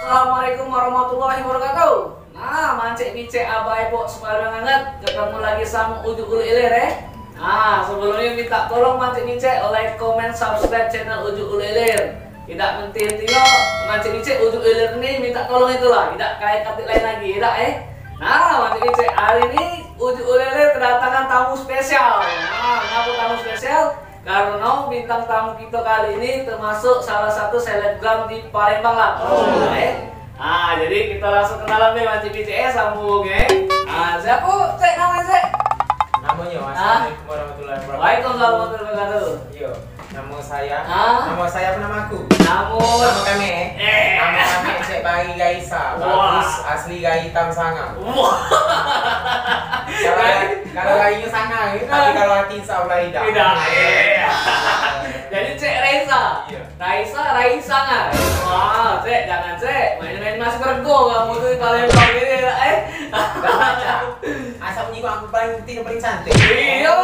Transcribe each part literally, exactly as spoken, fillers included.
Assalamualaikum warahmatullahi wabarakatuh. Nah, mancik micik abai pok semarang anget, ketemu lagi samo Ujuk Ulu Ilir, eh. Nah, sebelumnyo minta tolong mancik micik like, komen, subscribe channel Ujuk Ulu Ilir. Idak menti-mentinyo, mancik micik Ujuk Ulu Ilir ni minta tolong itulah, idak kayak katik lain lagi, idak, eh. Nah, mancik micik hari ni Ujuk Ulu Ilir kedatangan tamu spesial. Nah, kenapa tamu spesial? Karena bintang tamu kita kali ini termasuk salah satu selebgram di Palembang lah. Eh. Ah, jadi kita langsung kenalan deh, Mas Cipi C S sama Wong, eh. Ah, siapa, Cek, namanya, Cek? Namonyo, ah. Assalamualaikum warahmatullahi wabarakatuh. Waalaikumsalam warahmatullahi wabarakatuh. Iyo, nama saya. Ah. Nama saya apa nama aku? Nama. Nama kami, eh? Eh. Nama kami Cek Bayi Gaisa. Wah. Bagus, asli Gai Tamsanga. Wah. Kalau, kalau Gai Sanga, eh, tapi kalau hati insya Allah tidak. Tidak, iya. Jadi Cek Reza. Iya. Raisa, Raisa kan? Wah, Cek, jangan, Cek. Main-main Mas Bergo kamu tu di Palembang ini, eh. Dah baca. Asal menyinggung aku paling tinggi, paling cantik. Iya,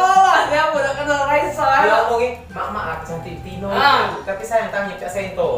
siapa dak kenal Raisa? Dia ngomongin, "Mak, mak, aku cantik tino." Ah. Tapi sayang, tanya Cak Sento.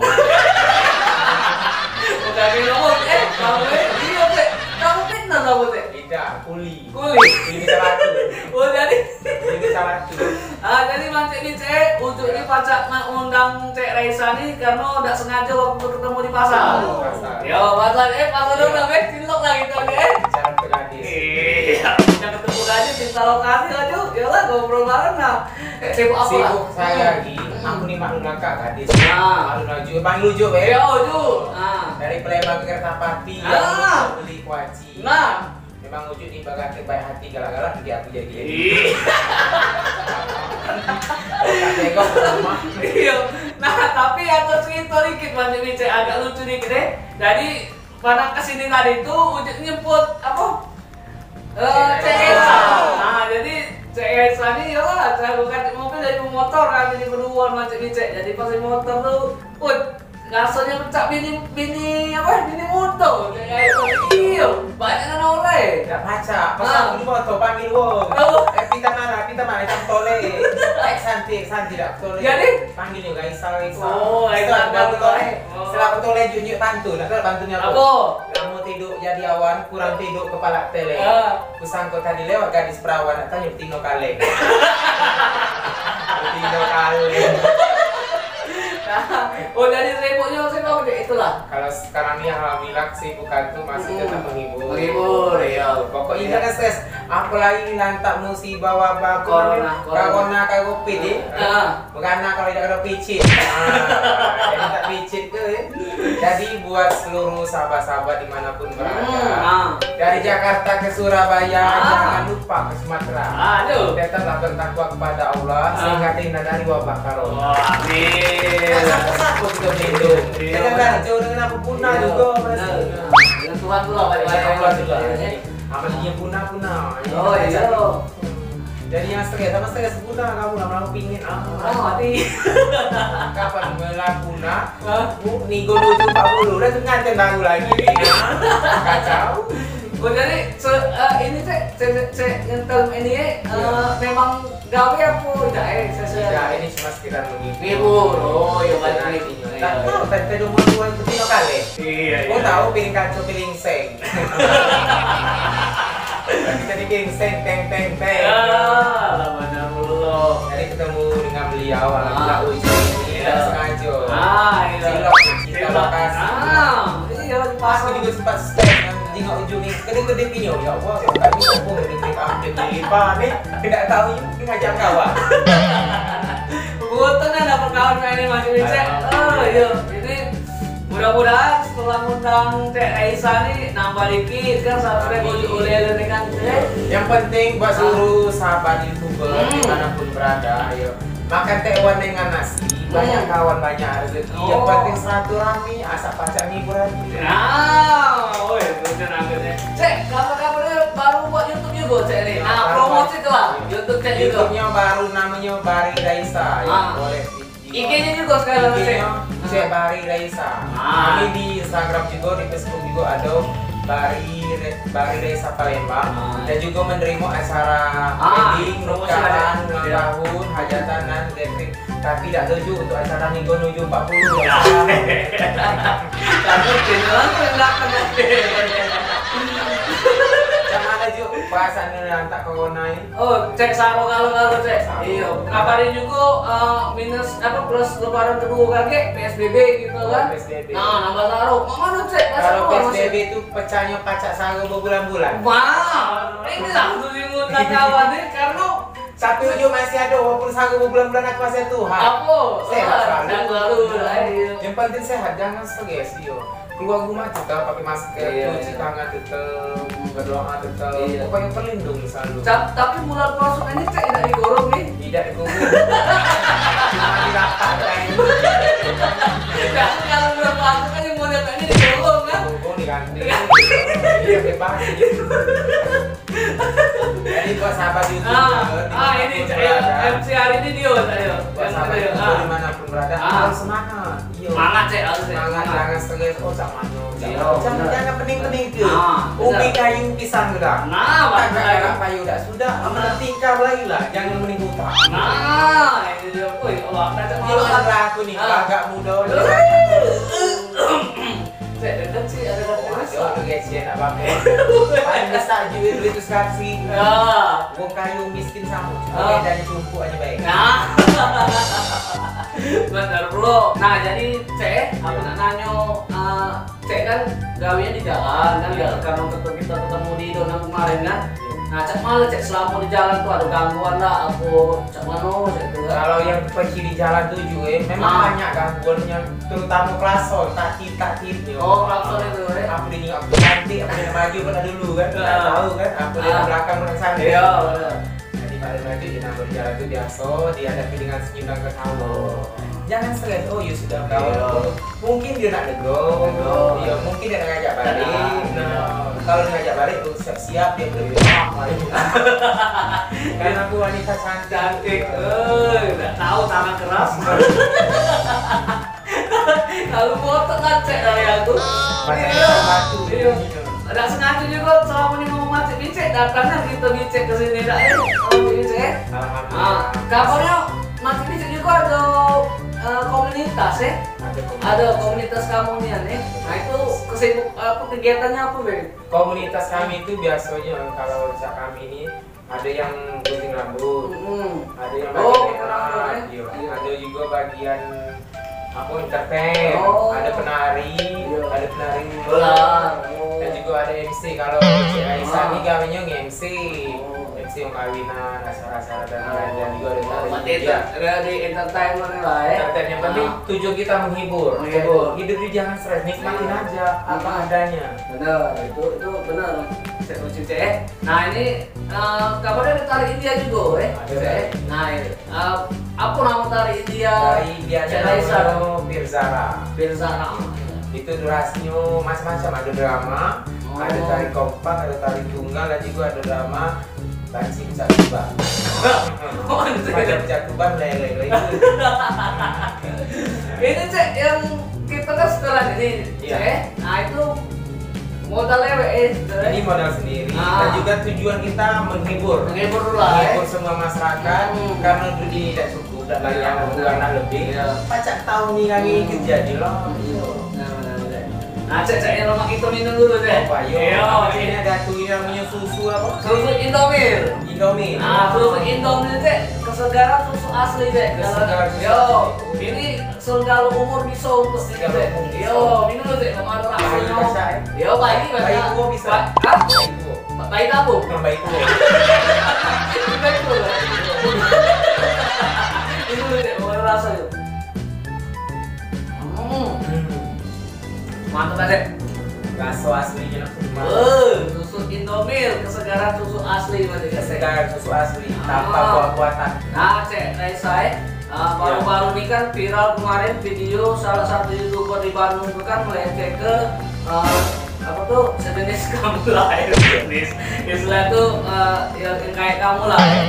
Bukan dia ngomong, eh, kamu, eh, iya, Cek. Kamu fitnah kamu, Cek? Tidak, kuli. Kuli. Ini salah aku. Oh, jadi. Ini salah aku. Ah, jadi mancik ni, Cek, Ujuk ni pacak nak undang Cek Raisa ni karena dak sengaja waktu ketemu di pasar. Oh, pasar. Yo, pasar, eh, pasar dulu dah, eh, cilok lah kita ni, eh. Cara bergadis. Iya, kita ketemu gadis, cinta lokasi lah, Cuk. Yalah, ngobrol bareng lah. Eh, sibuk apa lah? Sibuk saya lagi. Hmm. Aku ni maklum lah, Kak, gadis. Ah. Maklum lah, Ujuk. Panggil Ujuk, eh. Ya, Ujuk. Ah. Dari Palembang ke Kertapati, ah, yang beli kuaci. Nah. Memang Ujuk ni bagate baik hati, galak-galak nanti aku jadi. Ih. Kata kau rumah. Iya. Nah, tapi ada cerita dikit, Bang Joni, Cek, agak lucu dikit, eh. Jadi, pada kesini tadi tu, Ujuk nyebut apa? Eh, Cek Esa. Nah, jadi Cek Esa ni, yalah, saya bukan mobil, dari motor kan, jadi berdua, Bang Joni, Cek. Jadi, pas di motor tu, Ut, rasonyo pecak bini, bini apa? Bini mudo. Iyo, banyak kan orang. Dak pacak. Pas aku di motor panggil wong. Oh. Eh, pinta marah, pinta marah, ikan tole. Eh, santi, santi dak tole. Jadi? Panggil juga Isal, Isal. Oh, Isal. Setelah aku tole, oh, setelah aku tole junjuk pantun, dak tahu pantunnya apa? Apa? Kamu tidur jadi awan, kurang tidur kepala tele. Ah. Kusangko tadi lewat gadis perawan, nak tanyo betino kaleng. Betino kaleng. Nah, oh, jadi sibuknyo sibuk dek itulah. Kalau sekarang ni alhamdulillah kesibukan tu masih, hmm, tetap menghibur. Menghibur, iya. Pokoknya, iya, jangan stres. Apalagi lantak musibah wabah corona, corona, corona, covid ni. Ah. Beranak kalau tidak ada picit. Ah, jadi tak picit ke, eh? Jadi buat seluruh sahabat-sahabat dimanapun berada, hmm, ah, dari Jakarta ke Surabaya, ah, jangan lupa ke Sumatera. Ah, tu. Tetaplah bertakwa kepada Allah, ah, sehingga terhindar dari wabah corona. Oh, amin. Nah, siapa-siapa juga berlindung. Iya. Jangan kacau dengan apa punah, iya, juga, pasti. Nah, nah. Dengan Tuhan tu lah, baik-baik. Dengan Tuhan juga. Iya. Amal dia punah-punah. Oh, iya. Jadi yang stres, sama stres guna kamu lama-lama pingin ah. Ah, mati. Kapan melaku nak? Hah? Bu, minggu tujuh empat puluh dah tengah dan baru lagi. Kacau. Oh, jadi se, eh, ini, Cek, Cek, Cek, Cek, ngetel ini, eh, iya, memang gawe apa tidak, eh, sesuai? Tidak, ini cuma sekedar menghibur. Menghibur. Oh, iya, baik, baik. Iya, tak tahu, iya, tadi umur tua itu tino kali. Iya, iya. Kau tahu piring kaca, piring seng. Kita bikin seng, teng, teng, teng. Ya, lah, benar, Allah. Jadi ketemu dengan beliau, alhamdulillah, ah, uji ini, iya, tidak sengaja. Ah, iya. Cilok, cinta, cilok, lokasi. Ah, iya, pas. Aku juga sempat stres, jingok ujung ni, kedip-kedip ini, ya Allah, ya Allah, ini sombong, kedip-kedip, ah, jadi lipa ni, tidak tahu, ini ngajak kawan. Kebetulan dapat kawan main ini, Mas Rizek. Ah. Oh, iya. Jadi, mudah-mudahan setelah ngundang Cek Raisa ni nambah dikit kan, subscribe. Amin. Ujuk Ulu Ilir ni kan, eh. Yang penting buat, ah, seluruh sahabat YouTuber, hmm, dimanapun berada, ayo. Makan tekwan dengan nasi, hmm, banyak kawan, banyak rezeki. Oh. Yang penting silaturahmi, asal pacak ngibur hati. Nah, oi, itu kan aku ni. Cek, kabar-kabarnya baru buat YouTube juga, Cek ni. Nah, baru promosi buat tu lah, YouTube Cek juga. YouTube-nya baru, namanya Bari Raisa, ya, ah, boleh. I G-nya juga sekarang, Cek. I G-nya Cek Bari Raisa. Ah. Kami di Instagram juga, di Facebook juga ada Bari Re-, Bari Raisa Palembang. Ah. Dan juga menerima acara, ah, wedding, promosi nikahan, ada, ulang, iya, tahun, hajatan, dan gathering. Tapi tidak tuju untuk acara minggu nuju empat puluh. Ya. Cak mano, Juk, perasaan ni antak corona ni? Oh, Cek, samo galo-galo, Cek. Samo. Iyo. Kabarin jugo, eh, minus, apo, plus lebaran keduo kagek, P S B B gitu kan. Oh, P S B B. Nah, nambah saro. Mak mano, Cek? Kalau P S B B tu pecahnya pacak saro bebulan-bulan. Wah, ini langsung dimutar kawan ni, karena Tapi ujung masih ado, walaupun saro bebulan-bulan aku masih tuha. Apo? Sehat selalu. Sehat selalu, ayo. Yang penting sehat, jangan stres, yo. Keluar rumah tetap pakai masker, iyo, cuci tangan tetap, berdoa tetap. Iyo. Pokoknya terlindung selalu. Cap-, tapi bulan puasa ini, Cek, tidak dikurung nih. Tidak dikurung. Cuma dirapatkan. Ya, kalau bulan puasa kan yang mau datang ini dikurung, kan? Dikurung, diganti. Iya, bebas. Jadi buat sahabat YouTube, ah, ini, M C hari ini dio, Cak, yo. Buat sahabat YouTube dimanapun berada, harus semangat. Iyo. Semangat, Cek, harus, Cek. Semangat, jangan stres. Oh, cak mano, cak mano. Jangan, jangan pening-pening ke. Ubi kayu pisang ke dah. Nah, tak galak payu dah sudah, amun tingkah lagi lah, jangan mending utang. Nah, itu dio. Oi, Allah, dah, Cek. Iyo, malah aku ni, agak muda. Cek, deket sih, ada kata. Waduh, kesian nak bang. Paling besar duit duit tu sekali. Ya. Wong kayu miskin samo. Ah. Oke, dan cumpuk aja baik. Nah. Bener, Bro. Nah, jadi, Cek, aku nak nanyo, eh, Cek kan gawenyo di jalan, kan, ya, karena ketemu, kita ketemu di Donang kemarin, kan? Nah, cak mano, Cek, selama di jalan tu ada gangguan dak, apo cak mano, Cek, tu, kan? Kalau yang kunci di jalan tu, Ju, eh, memang banyak gangguannya, terutama klakson, tak tit, tak tit, yo. Oh, klakson itu, eh. Apo dio nengok aku cantik, apo dio maju pernah dulu, kan? Tak tahu, kan? Apo dio belakang pernah sana. Iya, bener. Jadi, pada maju, ya, nambah di jalan tu biaso, dihadapi dengan senyum dan ketawa. Jangan stres, oh, you sudah tahu. Iya. Mungkin dia nak negor, iya, mungkin dia nak ngajak balik. Nah, kalau dia ngajak balik, lu siap-siap dia boleh ditolak lagi. Karena aku wanita cantik. Cantik, eh, dak tahu tangan keras. Kalau foto kan, Cek, dari aku. Macam batu. Iya. Dak sengaja juga selama ni mau mati ni, Cek, datangnya kita ni, Cek, ke sini dak, eh. Kalau ni, Cek, eh. Alhamdulillah. Ah, kabarnya Mati Bicik juga ada, eh, komunitas, eh? Ada komunitas. Ada komunitas kamu ni, eh? Nah, itu kesibuk, apa, kegiatannya apa, Be? Komunitas kami itu biasanya kalau cak kami ni ada yang gunting rambut, ada yang, oh, gunting rambut, ya? Iya. Ada juga bagian, apa, entertain, oh, ada penari, iya, ada penari. Belah. Oh. Dan juga ada M C. Kalau Cik Raisa ni gawenyo nge-M C. Oh. M C yang kawinan, acara-acara dan lain-lain juga ada. Oh, berarti dia enter-, ada di entertainment lah, eh? Entertain, yang penting tujuan kita menghibur. Menghibur. Hidup ni jangan stres, nikmatin aja apa adanya. Bener, itu, itu bener. Cek, Cek, eh. Nah, ini, eh, kabarnya ada tari India juga, eh? Ada, Cek, eh? Ada. Nah, ini. Eh, apa nama tari India? Tari India Cek Raisa? Namonyo Pirzara. Pirzara. Itu durasinyo macam-macam, ada drama, oh, ada tari kompak, ada tari tunggal, dan juga ada drama banci pecah tuban. Oh, itu. Macam pecah tuban, lele, lele. Ini, Cek, yang kita kan setelah ini, iya, Cek. Nah, itu modal lewat, eh, Cek. Ini modal sendiri, ah, dan juga tujuan kita menghibur. Menghibur lah, eh. Menghibur semua masyarakat, hmm, karena dunia ini tidak cukup, dak banyak, iya, betul, anak lebih. Iya. Pacak tahu ni kami, hmm, kerja di lo. Hmm. Nah, benar, benar. Nah, Cek, Cek, yang lemak itu minum dulu, Cek. Apa, yo? Iya, apa ini? Ada tu yang punya susu apa? Susu Indomil. Indomil. Nah, susu Indomil, Cek. Kesegaran susu asli, Cek. Kesegaran susu asli. Yo, ini segala umur bisa untuk ini, Cek. Segala umur bisa. Yo, minum dulu, Cek. Kamu ada rasanya. Bayi bisa, eh? Yo, bayi, bayi tua bisa. Ba-, hah? Bayi tua. Ba-, bayi tabung. Bukan bayi tua. Bayi tua. Minum dulu, Cek. Kamu ada rasanya. Hmm. Hmm. Mantap, Cek. Raso aslinyo nak rumah. Eh, susu Indomil, kesegaran susu asli, Mas, Cek. Kesegaran susu asli, tanpa, ah, buah-buahan. Nah, Cek Raisa, eh. Ah, baru-baru ni kan viral kemarin video salah satu YouTuber di Bandung tu kan melecehke, eh, apa tu, sejenis kamu lah, ya, sejenis. Istilah tu, eh, ya, yang kayak kamu lah, ya.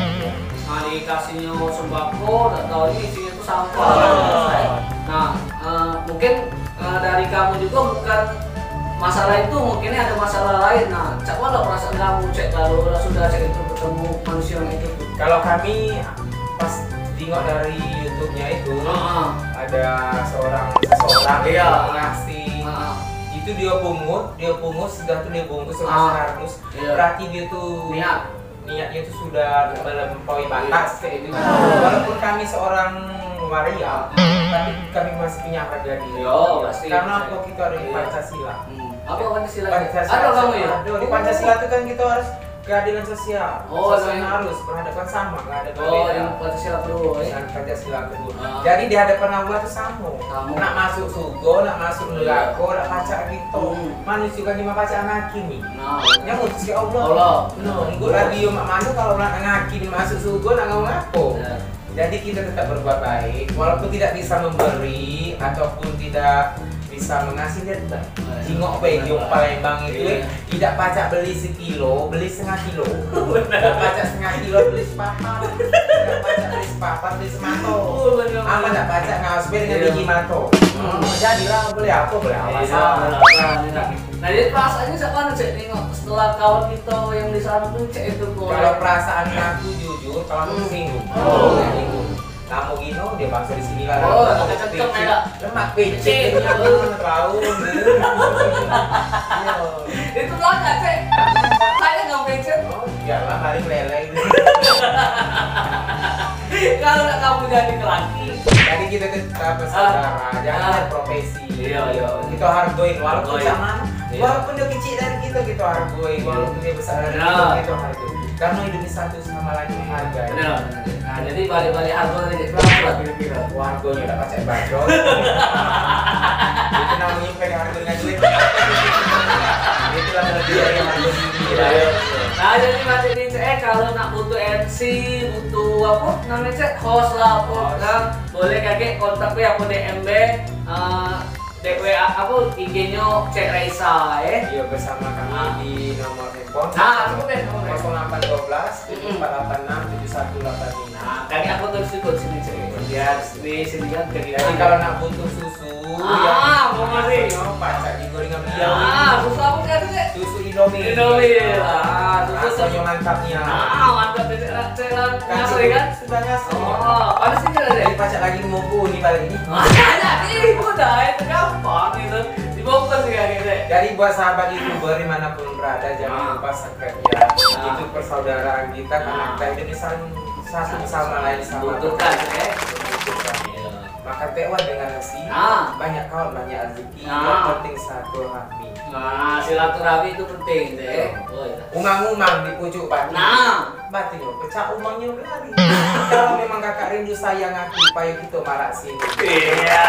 Nah, dikasihnya sembako, tak tahu ini isinya tu sampah. Nah, eh, mungkin, eh, dari kamu juga bukan masalah itu, mungkin ada masalah lain. Nah, cak mana perasaan kamu, Cek, kalau sudah, Cek, itu ketemu manusia yang itu tuh? Kalau kami pas tengok dari YouTube-nya itu, heeh, ada seorang, seseorang, iya, yang ngasih, heeh, Itu dia pungut, dia pungut, sudah tu dia bungkus dengan Ah. sekardus. Iya. Berarti dia tu Niat. niatnya tu sudah melampaui batas kayak gitu. Walaupun kami seorang waria, tapi kami masih punya harga diri. Yo, pasti. Karena apa kita ada di Iya. Pancasila. Hmm. Apa Pancasila? Pancasila Ada kamu ya? Ada. Di Pancasila tu kan kita harus keadilan sosial. Oh, Sosial iya. harus berhadapan sama, nggak ada Oh, berbeda. yang Pancasila kedua ya. Dan Pancasila kedua. Ah. Jadi di hadapan Allah tu sama. Sama. Nak masuk surga, nak masuk Iya. neraka, nak pacak gitu. Hmm. Manusia kan cuma pacak ngakini. Nah, Yang mutus ke Allah. Allah. No, engko lagi yo mak mano kalau nak ngakini masuk surga, nak ngomong apa? Ya. Jadi kita tetap berbuat baik, walaupun tidak bisa memberi ataupun tidak bisa mengasih, dia tetap. Jingok bae, jingok Palembang itu, Iya. eh, tidak pacak beli sekilo, beli setengah kilo. Tidak pacak setengah kilo, beli sepapat. Tidak pacak beli sepapat, beli semato. Oh, benar. Aman tak pacak ngawas be dengan Iya. gigi mato. Hmm. Jadilah boleh apa, boleh awas. Iya, benar, benar. Nah, jadi perasaannya siapa nih, Cek, nengok setelah kawan kita yang di sana tuh, Cek, itu kok? Kalau perasaan aku jujur, kalau aku Hmm. tersinggung. Oh. Tersinggung. Kamu gino, dia bangsa di sini lah. Oh, Lemak kecil, picit. Lemak picit. Picit. Tahu, Iya. Itu belakang, Cek. Saya nggak picit. Oh, biarlah, paling lele. Kalau nak kamu jadi kelaki. Jadi kita tetap bersaudara, Ah. jangan Ah. berprofesi. Iya, iya. Kita hargain, walaupun Hargain. cak mano, Iya. walaupun dia kecil dari kita, kita hargain, Iya. walaupun dia besar dari Benar. kita, kita hargain. Karena hidup ini satu sama lain menghargai. Benar, benar. Nah, jadi balik-balik harga ni, berapa lah kira-kira? Wah, harganya dah pacak bacot. Itu namanya bukan harga dengan duit. Itulah kelebihan dari harga diri, Iya, lah. iya. Nah, jadi macam ni, Cek, eh, kalau nak butuh M C, butuh apa namanya, Cek? Host lah, apa, Host. kan? Boleh kagek kontak be, apa D M be, eh, D W A, apa, I G-nyo Cek Raisa, eh. Iya, bersama kami Ah. di nomor handphone. Ah, cukup deh, nomor. Kosong delapan dua belas, tujuh empat delapan enam, tujuh satu delapan lima. Nah, kami aku terus ikut sini, Cek. Biar di sini kan jadi Jadi kalau nak butuh susu, Ah, ya, mau mari. Pacak digoreng dengan beliau. Ah, susu apa kata, Cek? Susu Indomie. Indomie. Ah, susu Rasanya mantapnya. Ah, mantap, Cek. Cek, Cek, Cek, Cek. Sudah nyasar. Oh, panas ini ada. Jadi pacak lagi ngumpul ni balik ni. Ah, jadi mudah, itu gampang itu. Dibungkus juga gitu. Jadi buat sahabat YouTuber dimanapun berada, jangan Ah. lupa subscribe ya. Ah. Itu persaudaraan kita, karena Ah. kita hidup di saling satu sama lain sama. Butuhkan, ya. Butuhkan. Iya. Makan tekwan dengan nasi, Ah. banyak kawan, banyak rezeki, Ah. yang penting silaturahmi. Nah, silaturahmi itu penting, Cek. Iya. Oh, iya. Umang-umang di pucuk batu. Nah. Batinyo pecah, umangnyo berlari. Kalau memang kakak rindu sayang aku, payo kito marak sini. Iya.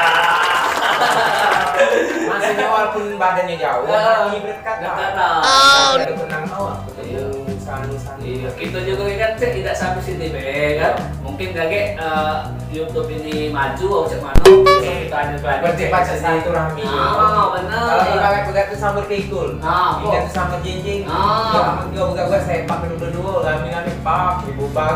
Maksudnya walaupun badannya jauh, Ah. hati berkata. Berkata. Tapi ada benang awak, ketemu Iya. sanu-sanu. Iya, kita juga kan, Cek, tidak sampai sini be, kan? Iya. Mungkin kagek, eh, YouTube ini maju, cak mano, kita ada Berarti pacak silaturahmi. Ah, benar. Kalau ibarat begat tu sambut pikul. Ah, Kita kok. tu sambut jinjing. Ah. Ya, amun kau begat-begat sepak kedua-dua, rami-rami, pak, ibu bang.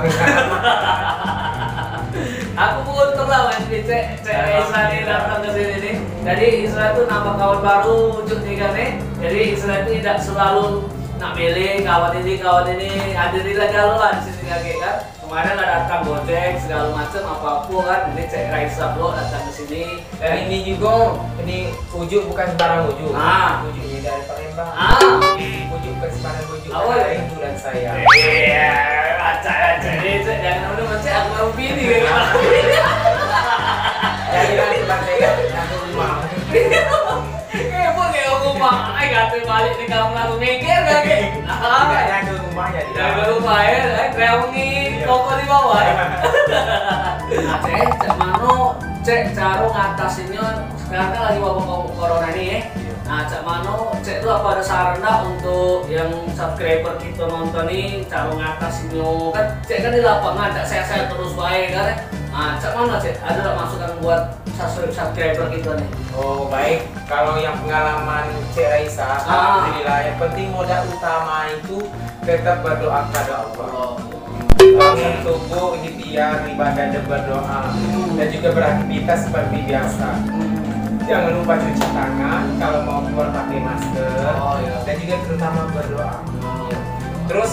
Aku beruntung lah, Mas, Cek, Cek Raisa ni datang ke sini ni. Jadi, Isra tu nambah kawan baru, Cuk, ni kan, eh. Jadi, Isra tu tidak selalu nak milih kawan ini, kawan ini, ada di lah galau lah di sini lagi, kan. Kemarin lah datang Gojek, segala macam, apa-apa kan, ini Cek Raisa pula datang ke sini. Dan ini juga, ini Ujuk bukan sembarang Ujuk. Ah. Ujuknya dari Palembang. Ah. Ujuk bukan sembarang Ujuk, Apa? karena rindu dan sayang. Iya, acak-acak ni, Cek, jangan nama macam aku mau bini ke. Jadi nanti Bang Tega, nanti rumah. Eh, pun kayak rumah, ai kata balik ni kamu langsung mikir kagek. Tidak jaga rumah jadi. Jaga rumah ya, eh, rewangi Iya. toko di bawah. Nah, Cek, cak mano, Cek, caro ngatasinyo sekarang kan lagi wabah co-, corona ni, ya. Iya. Nah, cak mano, Cek, tu apa ada saran dak untuk yang subscriber kita nonton ni, caro ngatasinyo? Kan, Cek, kan di lapangan, cak sehat-sehat terus bae kan, ya. Nah, cak mano, Cek? Ada dak masukan buat subscri-, subscriber kita ni? Oh, baik. Kalau yang pengalaman Cek Raisa, Ah. alhamdulillah, yang penting modal utama itu tetap berdoa kepada Allah. Oh. Bangun subuh, ikhtiar, ibadah dan berdoa. Hmm. Dan juga beraktivitas seperti biasa. Hmm. Jangan lupa cuci tangan, kalau mau keluar pakai masker. Oh, iya. Dan juga terutama berdoa. Hmm. Terus,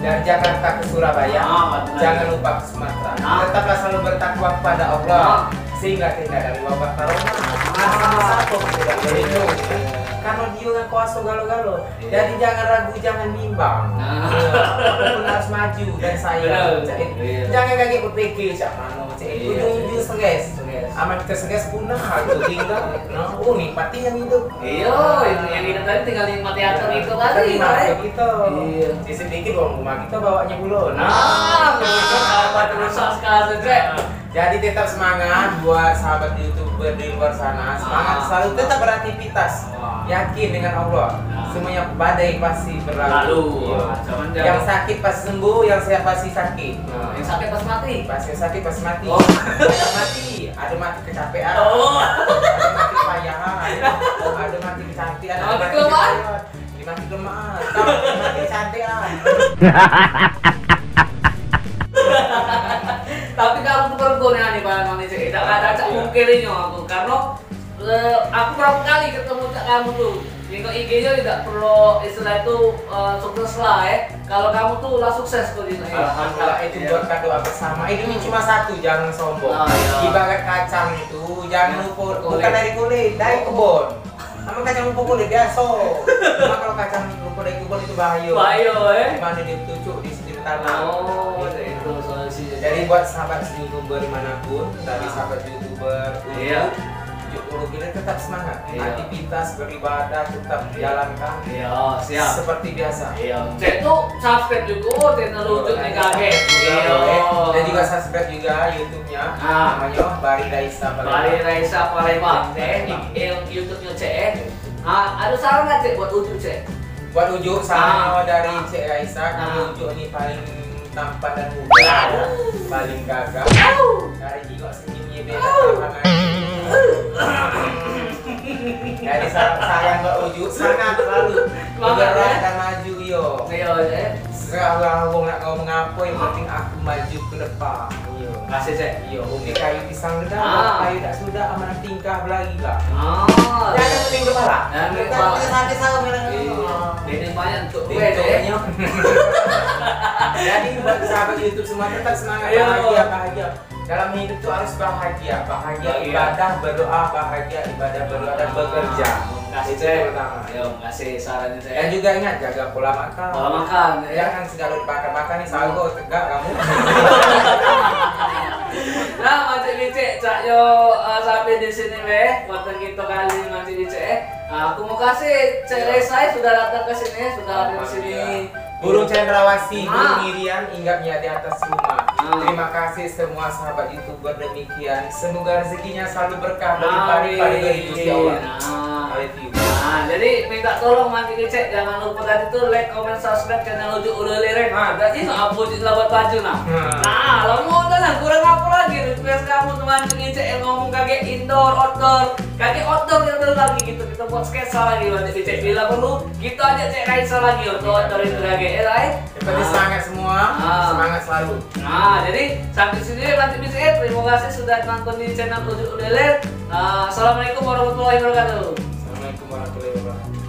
dari Jakarta ke Surabaya, Ah, benar. jangan lupa ke Sumatera. Ah. Tetaplah selalu bertakwa kepada Allah, Ah. sehingga terhindar dari wabah corona. Ah. Nah, sama-sama kita tidak boleh Iya, iya. Karena dia yang kuasa galo-galo. Iya. Jadi jangan ragu, jangan bimbang. Nah. Iya. Apapun harus maju dan sayang. Benar. Cak, iya. Jangan kaget berpikir cak mano. Cak, iya, ujung-ujung stres. Stres. Aman kita stres punah, aku tinggal. Nah, oh, nikmati yang hidup. Iya, yang, yang hidup tadi tinggal nikmati atur itu tadi, terima kasih, eh. Gitu. Iya. Sisi dikit uang rumah kita bawanya pulo. Nah, betul, sahabat, terus sekali, Cek. Nah. Jadi tetap semangat buat sahabat YouTuber di luar sana. Semangat selalu tetap beraktivitas. Yakin dengan Allah. Semuanya badai pasti berlalu. Lalu. Iya. Yang sakit pasti sembuh, yang sehat pasti sakit. Yang sakit pasti mati. Pasti sakit pasti mati. Oh. Yang mati, ada mati kecapean. Oh. Ada mati kepayahan. Ada mati kecantikan. Ada mati kelemahan. Ini mati kelemahan. Kau mati kecantikan. Tapi kamu tuh berguna nih, Bang Mami, Cek. Tidak ada cak mungkirinnya aku. Karena, eh, aku berapa kali ketemu cak kamu tuh. Nengok I G-nya tidak perlu istilah itu, eh, sukses lah, eh. Kalau kamu tuh lah sukses tuh di, eh. Alhamdulillah, itu buat kado bersama. Ini cuma satu, jangan sombong. Ah, iya. Ibarat kacang itu, jangan lupa, bukan dari kulit, dari kebun. Sama kacang lupa kulit biasa. Cuma kalau kacang lupa dari kebun itu bahaya. Bahaya, eh. Di mana dia bertucuk di sini tanah. Oh, itu solusinya. Jadi buat sahabat YouTuber dimanapun, dari sahabat YouTuber, iya, untuk Ujuk Ulu Ilir tetap semangat. Iya. Aktivitas beribadah tetap dijalankan. Iya, siap. Seperti biasa. Iya. Cek tuh subscribe juga channel Ujuk nih, kaget. Iya. Dan juga subscribe juga YouTube-nya. Ah. Namanya Bari Raisa Palembang. Bari Raisa Palembang, eh, di, eh, YouTube-nya, Cek, eh. Ah, ada saran nggak, Cek, buat Ujuk, Cek? Buat Ujuk, saran dari Cek Raisa, kalau Ujuk ni paling tampan dan muda, paling gagah. Dari jiwa senyumnya beda sama. Jadi saran-saran buat Ujuk, semangat selalu. Semangat, bergerak dan maju, yo. Iya, Cek. Serah lah wong nak ngomong apa, yang penting aku maju ke depan. Iya. Makasih, Cek. Iya, umi kayu pisang dah, kayu dak sudah, amanah tingkah belagi lah. Ah. Jangan pening kepala. Jangan pening kepala. Kita sakit sama. Iya. Ini banyak untuk gue, Cek. Jadi buat sahabat YouTube semua, tetap semangat, bahagia, bahagia. Dalam hidup tuh harus bahagia, bahagia ibadah, berdoa, bahagia ibadah, berdoa, dan bekerja. Makasih, Cek. Itu yang pertama. Yo, makasih sarannya, Cek. Dan juga ingat, jaga pola makan. Pola makan, ya. Jangan segala dimakan-makan nih, sago, tegak kamu. Nah, Mancik Bicik, cak yo, eh, sampai di sini weh, konten kita kali ini, Mancik Bicik, eh. Ah, aku mau kasih Cek Raisa sudah datang ke sini, sudah hadir di sini. Alhamdulillah. Burung cendrawasih, burung irian, hinggapnya di atas rumah. Terima kasih semua sahabat YouTuber, demikian. Semoga rezekinya selalu berkah, berlimpah-limpah, diberi rezeki Allah. Amin. I love you. Nah, jadi minta tolong Mancik Bicik, jangan lupa tadi tuh like, comment, subscribe channel Ujuk Ulu Ilir. Nah, berarti nak apa Ujuk selamat baju nah. Nah, lama dah lah, kurang apa lagi request kamu tuh Mancik Bicik yang ngomong kagek indoor, outdoor, kagek outdoor, outdoor lagi gitu. Kita buat sketsa lagi Mancik Bicik. Bila perlu, kita ajak Cek Raisa lagi untuk outdoor itu lagi, ya, Rai? Yang penting semangat semua, semangat selalu. Nah, jadi sampai sini Mancik Bicik, terima kasih sudah nonton di channel Ujuk Ulu Ilir. Ah, assalamualaikum warahmatullahi wabarakatuh. Assalamualaikum warahmatullahi wabarakatuh.